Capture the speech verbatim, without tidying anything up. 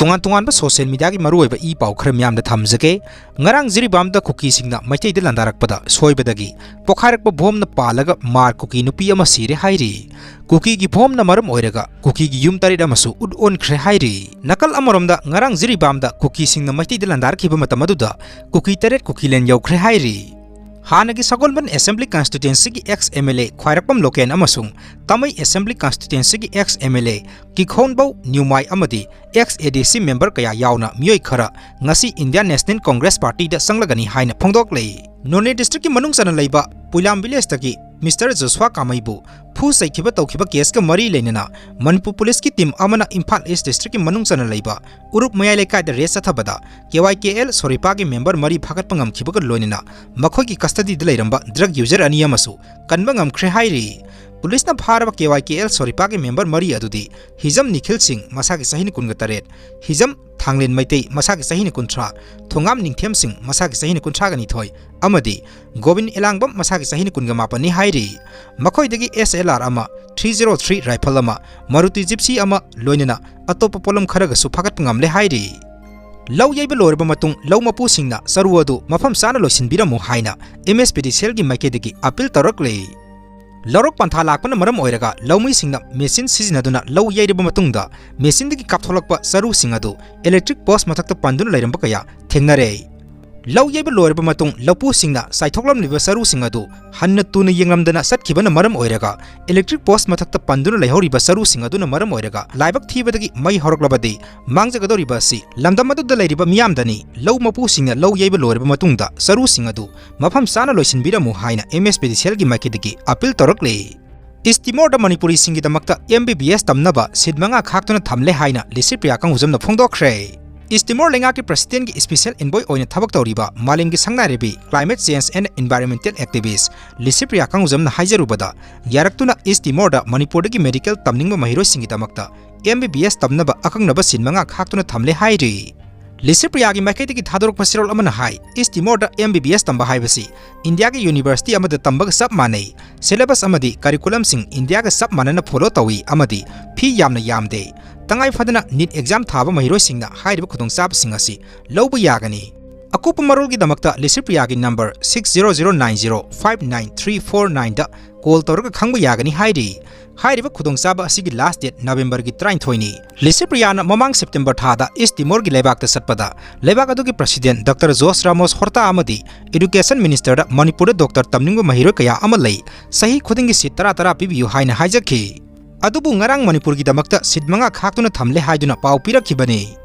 ꯇꯣꯉꯥꯟ ꯇꯣꯉꯥꯟꯕ social mediaꯒꯤ ꯃꯔꯨꯑꯣꯏꯕ ꯏ ꯄꯥꯎ ꯈꯔ ꯃꯤꯌꯥꯝꯗ ꯊꯝꯖꯒꯦ꯫ ꯉꯔꯥꯡ ꯖꯤꯔꯤꯕꯥꯝꯗ ꯀꯨꯀꯤꯁꯤꯡꯅ ꯃꯩꯇꯩꯗ ꯂꯥꯟꯗꯥꯔꯛꯄꯗ ꯁꯣꯏꯕꯗꯒꯤ ꯄꯣꯈꯥꯏꯔꯛꯄ ꯕꯣꯝꯅ ꯄꯥꯜꯂꯒ ꯃꯥꯔ ꯀꯨꯀꯤ ꯅꯨꯄꯤ ꯑꯃ ꯁꯤꯔꯦ ꯍꯥꯏꯔꯤ꯫ ꯀꯨꯀꯤꯒꯤ ꯕꯣꯝꯅ ꯃꯔꯝ ꯑꯣꯏꯔꯒ ꯀꯨꯀꯤꯒꯤ ꯌꯨꯝ ꯇꯔꯦꯠ ꯑꯃꯁꯨ ꯎꯠ ꯑꯣꯟꯈ꯭ꯔꯦ ꯍꯥꯏꯔꯤ꯫ ꯅꯥꯀꯜ ꯑꯃꯔꯣꯝꯗ ꯉꯔꯥꯡ ꯖꯤꯔꯤꯕꯥꯝꯗ ꯀꯨꯀꯤꯁꯤꯡꯅ ꯃꯩꯇꯩꯗ ꯂꯥꯟꯗꯥꯔꯛꯈꯤꯕ ꯃꯇꯝ ꯑꯗꯨꯗ ꯀꯨꯀꯤ ꯇꯔꯦꯠ ꯀꯨꯀꯤꯂꯦꯟ ꯌꯧꯈ꯭ꯔꯦ ꯍꯥꯏꯔꯤ꯫ ꯍꯥꯟꯅꯒꯤ ꯁꯒꯣꯜꯕꯟ Assembly Constituencyꯒꯤ ex MLA ꯈ꯭ꯋꯥꯏꯔꯥꯛꯄꯝ ꯂꯣꯀꯦꯟ ꯑꯃꯁꯨꯡ ꯇꯥꯃꯩ Assembly Constituencyꯒꯤ ex MLA ꯀꯤꯈꯣꯟꯕꯧ ꯅ꯭ꯌꯨꯃꯥꯏ ꯑꯃꯗꯤ ex ADC member ꯀꯌꯥ ꯌꯥꯎꯅ ꯃꯤꯑꯣꯏ ꯈꯔ ꯉꯁꯤ Indian National Congress Partyꯗ ꯆꯪꯂꯒꯅꯤ ꯍꯥꯏꯅ ꯐꯣꯡꯗꯣꯛꯂꯤ꯫ ꯅꯣꯅꯦ districtꯀꯤ ꯃꯅꯨꯡ ꯆꯟꯅ ꯂꯩꯕ ꯄꯨꯏꯂꯥꯝ villageꯇꯒꯤ Mister ꯖꯣꯁ꯭ꯋꯥ ꯀꯥꯃꯩꯕꯨ ꯐꯨ ꯆꯩꯈꯤꯕ ꯇꯧꯈꯤꯕ caseꯀ ꯃꯔꯤ ꯂꯩꯅꯅ ꯃꯅꯤꯄꯨꯔ policeꯀꯤ team ꯑꯃꯅ ꯏꯝꯐꯥꯜ East districtꯀꯤ ꯃꯅꯨꯡ ꯆꯟꯅ ꯂꯩꯕ ꯎꯔꯨꯞ ꯃꯌꯥꯏ ꯂꯩꯀꯥꯏꯗ raid ꯆꯠꯊꯕꯗ KYKL ꯁꯣꯔꯤꯄꯥꯒꯤ member ꯃꯔꯤ ꯐꯥꯒꯠꯄ ꯉꯝꯈꯤꯕꯒ ꯂꯣꯏꯅꯅ ꯃꯈꯣꯏꯒꯤ custodyꯗ ꯂꯩꯔꯝꯕ drug user ꯑꯅꯤ ꯑꯃꯁꯨ ꯀꯟꯕ ꯉꯝꯈ꯭ꯔꯦ ꯍꯥꯏꯔꯤ꯫ Policeꯅ ꯐꯥꯔꯕ KYKL ꯁꯣꯔꯤꯄꯥꯒꯤ member ꯃꯔꯤ ꯑꯗꯨꯗꯤ ꯍꯤꯖꯝ ꯅꯤꯈꯤꯜ ꯁꯤꯡ, ꯃꯁꯥꯒꯤ ꯆꯍꯤꯅ ꯀꯨꯟꯒ ꯇꯔꯦꯠ, ꯍꯤꯖꯝ ꯊꯥꯡꯂꯦꯟ ꯃꯩꯇꯩ, ꯃꯁꯥꯒꯤ ꯆꯍꯤꯅ ꯀꯨꯟꯊ꯭ꯔꯥ, ꯊꯣꯉꯥꯝ ꯅꯤꯡꯊꯦꯝ ꯁꯤꯡ, ꯃꯁꯥꯒꯤ ꯆꯍꯤꯅ ꯀꯨꯟꯊ꯭ꯔꯥꯒ ꯅꯤꯊꯣꯏ, ꯑꯃꯗꯤ ꯒꯣꯕꯤꯟ ꯑꯦꯂꯥꯡꯕꯝ, ꯃꯁꯥꯒꯤ ꯆꯍꯤꯅ ꯀꯨꯟꯒ ꯃꯥꯄꯟꯅꯤ ꯍꯥꯏꯔꯤ꯫ ꯃꯈꯣꯏꯗꯒꯤ SLR ꯑꯃ, three zero three rifle ꯑꯃ, Maruti Gypsy ꯑꯃ, ꯂꯣꯏꯅꯅ ꯑꯇꯣꯞꯄ ꯄꯣꯠꯂꯝ ꯈꯔꯒꯁꯨ ꯐꯥꯒꯠꯄ ꯉꯝꯂꯦ ꯍꯥꯏꯔꯤ꯫ ꯂꯧ ꯌꯩꯕ ꯂꯣꯏꯔꯕ ꯃꯇꯨꯡ ꯂꯧ ꯃꯄꯨꯁꯤꯡꯅ ꯆꯔꯨ ꯑꯗꯨ ꯃꯐꯝ ꯆꯥꯅ ꯂꯣꯏꯁꯤꯟꯕꯤꯔꯝꯃꯨ ꯍꯥꯏꯅ MSPDCLꯒꯤ ꯃꯥꯏꯀꯩꯗꯒꯤ appeal ꯇꯧꯔꯛꯂꯤ꯫ ꯂꯧꯔꯣꯛ ꯄꯟꯊꯥ ꯂꯥꯛꯄꯅ ꯃꯔꯝ ꯑꯣꯏꯔꯒ ꯂꯧꯃꯤꯁꯤꯡꯅ machine ꯁꯤꯖꯤꯟꯅꯗꯨꯅ ꯂꯧ ꯌꯩꯔꯕ ꯃꯇꯨꯡꯗ machineꯗꯒꯤ ꯀꯥꯞꯊꯣꯛꯂꯛꯄ ꯆꯔꯨꯁꯤꯡ ꯑꯗꯨ electric post ꯃꯊꯛꯇ ꯄꯟꯗꯨꯅ ꯂꯩꯔꯝꯕ ꯀꯌꯥ ꯊꯦꯡꯅꯔꯦ꯫ ꯂꯧ ꯌꯩꯕ ꯂꯣꯏꯔꯕ ꯃꯇꯨꯡ ꯂꯧꯄꯨꯁꯤꯡꯅ ꯆꯥꯏꯊꯣꯛꯂꯝꯂꯤꯕ ꯆꯔꯨꯁꯤꯡ ꯑꯗꯨ ꯍꯟꯅ ꯇꯨꯅ ꯌꯦꯡꯂꯝꯗꯅ ꯆꯠꯈꯤꯕꯅ ꯃꯔꯝ ꯑꯣꯏꯔꯒ electric post ꯃꯊꯛꯇ ꯄꯟꯗꯨꯅ ꯂꯩꯍꯧꯔꯤꯕ ꯆꯔꯨꯁꯤꯡ ꯑꯗꯨꯅ ꯃꯔꯝ ꯑꯣꯏꯔꯒ ꯂꯥꯏꯕꯛ ꯊꯤꯕꯗꯒꯤ ꯃꯩ ꯍꯧꯔꯛꯂꯕꯗꯤ ꯃꯥꯡꯖꯒꯗꯧꯔꯤꯕ ꯑꯁꯤ ꯂꯝꯗꯝ ꯑꯗꯨꯗ ꯂꯩꯔꯤꯕ ꯃꯤꯌꯥꯝꯗꯅꯤ꯫ ꯂꯧ ꯃꯄꯨꯁꯤꯡꯅ ꯂꯧ ꯌꯩꯕ ꯂꯣꯏꯔꯕ ꯃꯇꯨꯡꯗ ꯆꯔꯨꯁꯤꯡ ꯑꯗꯨ ꯃꯐꯝ ꯆꯥꯅ ꯂꯣꯏꯁꯤꯟꯕꯤꯔꯝꯃꯨ ꯍꯥꯏꯅ MSPDCLꯒꯤ ꯃꯥꯏꯀꯩꯗꯒꯤ appeal ꯇꯧꯔꯛꯂꯤ꯫ ꯏꯁ ꯇꯤꯃꯣꯔꯗ ꯃꯅꯤꯄꯨꯔꯤꯁꯤꯡꯒꯤꯗꯃꯛꯇ MBBS ꯇꯝꯅꯕ seat ꯃꯉꯥ ꯈꯥꯛꯇꯨꯅ ꯊꯝꯂꯦ ꯍꯥꯏꯅ ꯂꯤꯁꯤꯄ꯭ꯔꯤꯌꯥ ꯀꯪꯒꯨꯖꯝꯅ ꯐꯣꯡꯗꯣꯛꯈ꯭ꯔꯦ꯫ ꯏꯁ ꯇꯤꯃꯣꯔ ꯂꯩꯉꯥꯛꯀꯤ presidentꯀꯤ special envoy ꯑꯣꯏꯅ ꯊꯕꯛ ꯇꯧꯔꯤꯕ ꯃꯥꯂꯦꯝꯒꯤ ꯁꯛꯅꯥꯏꯔꯕꯤ climate change and environmental activist Licypriya ꯀꯪꯒꯨꯖꯝꯅ ꯍꯥꯏꯖꯔꯨꯕꯗ, ꯌꯥꯔꯛꯇꯨꯅ ꯏꯁ ꯇꯤꯃꯣꯔꯗ ꯃꯅꯤꯄꯨꯔꯗꯒꯤ medical ꯇꯝꯅꯤꯡꯕ ꯃꯍꯩꯔꯣꯏꯁꯤꯡꯒꯤꯗꯃꯛꯇ MBBS ꯇꯝꯅꯕ ꯑꯀꯛꯅꯕ seat ꯃꯉꯥ ꯈꯥꯛꯇꯨꯅ ꯊꯝꯂꯦ ꯍꯥꯏꯔꯤ꯫ ꯂꯤꯁꯤꯄ꯭ꯔꯤꯌꯥꯒꯤ ꯃꯥꯏꯀꯩꯗꯒꯤ ꯊꯥꯗꯣꯔꯛꯄ ꯆꯦꯔꯣꯜ ꯑꯃꯅ ꯍꯥꯏ, ꯏꯁ ꯇꯤꯃꯣꯔꯗ M B B S ꯇꯝꯕ ꯍꯥꯏꯕꯁꯤ ꯏꯟꯗꯤꯌꯥꯒꯤ ꯌꯨꯅꯤꯚꯔꯁꯤꯇꯤ ꯑꯃꯗ ꯇꯝꯕꯒ ꯆꯞ ꯃꯥꯟꯅꯩ꯫ ꯁꯤꯂꯦꯕꯁ ꯑꯃꯗꯤ ꯀꯔꯤꯀꯨꯂꯝꯁꯤꯡ ꯏꯟꯗꯤꯌꯥꯒ ꯆꯞ ꯃꯥꯟꯅꯅ ꯐꯣꯂꯣ ꯇꯧꯏ ꯑꯃꯗꯤ ꯐꯤ ꯌꯥꯝꯅ ꯌꯥꯝꯗꯦ꯫ ꯇꯉꯥꯏ ꯐꯗꯅ ꯅꯤꯠ ꯑꯦꯛꯖꯥꯝ ꯊꯥꯕ ꯃꯍꯩꯔꯣꯏꯁꯤꯡꯅ ꯍꯥꯏꯔꯤꯕ ꯈꯨꯗꯣꯡꯆꯥꯕꯁꯤꯡ ꯑꯁꯤ ꯂꯧꯕ ꯌꯥꯒꯅꯤ꯫ ꯑꯀꯨꯞꯄ ꯃꯔꯣꯜꯒꯤꯗꯃꯛꯇ ꯂꯤꯁꯤꯄ꯭ꯔꯤꯌꯥꯒꯤ number six zero zero nine zero five nine three four nine ꯗ ꯀꯣꯜ ꯇꯧꯔꯒ ꯈꯪꯕ ꯌꯥꯒꯅꯤ ꯍꯥꯏꯔꯤ꯫ ꯍꯥꯏꯔꯤꯕ ꯈꯨꯗꯣꯡꯆꯥꯕ ꯑꯁꯤꯒꯤ ꯂꯥꯁ ꯗꯦꯠ ꯅꯕꯦꯝꯕꯔꯒꯤ ꯇꯔꯥꯅꯤꯊꯣꯏꯅꯤ꯫ ꯂꯤꯁꯤꯄ꯭ꯔꯤꯌꯥꯅ ꯃꯃꯥꯡ ꯁꯦꯞꯇꯦꯝꯕꯔ ꯊꯥꯗ ꯏꯁ ꯇꯤꯃꯣꯔꯒꯤ ꯂꯩꯕꯥꯛꯇ ꯆꯠꯄꯗ ꯂꯩꯕꯥꯛ ꯑꯗꯨꯒꯤ ꯄ꯭ꯔꯁꯤꯗꯦꯟ ꯗꯣꯛꯇꯔ ꯖꯣꯔꯖ ꯔꯥꯃꯣꯁ ꯍꯣꯔꯇꯥ ꯑꯃꯗꯤ ꯏꯗꯨꯀꯦꯁꯟ ꯃꯤꯅꯤꯁꯇꯔꯗ ꯃꯅꯤꯄꯨꯔꯗ ꯗꯣꯛꯇꯔ ꯇꯝꯅꯤꯡꯕ ꯃꯍꯩꯔꯣꯏ ꯀꯌꯥ ꯑꯃ ꯂꯩ, ꯆꯍꯤ ꯈꯨꯗꯤꯡꯒꯤ ꯁꯤꯠ ꯇꯔꯥ ꯇꯔꯥ ꯄꯤꯕꯤꯌꯨ ꯍꯥꯏꯅ ꯍꯥꯏꯖꯈꯤ꯫ ꯑꯗꯨꯕꯨ ꯉꯔꯥꯡ ꯃꯅꯤꯄꯨꯔꯒꯤꯗꯃꯛꯇ ꯁꯤꯠ ꯃꯉꯥ ꯈꯥꯛꯇꯨꯅ ꯊꯝꯂꯦ ꯍꯥꯏꯗꯨꯅ ꯄꯥꯎ ꯄꯤꯔꯛꯈꯤꯕꯅꯤ꯫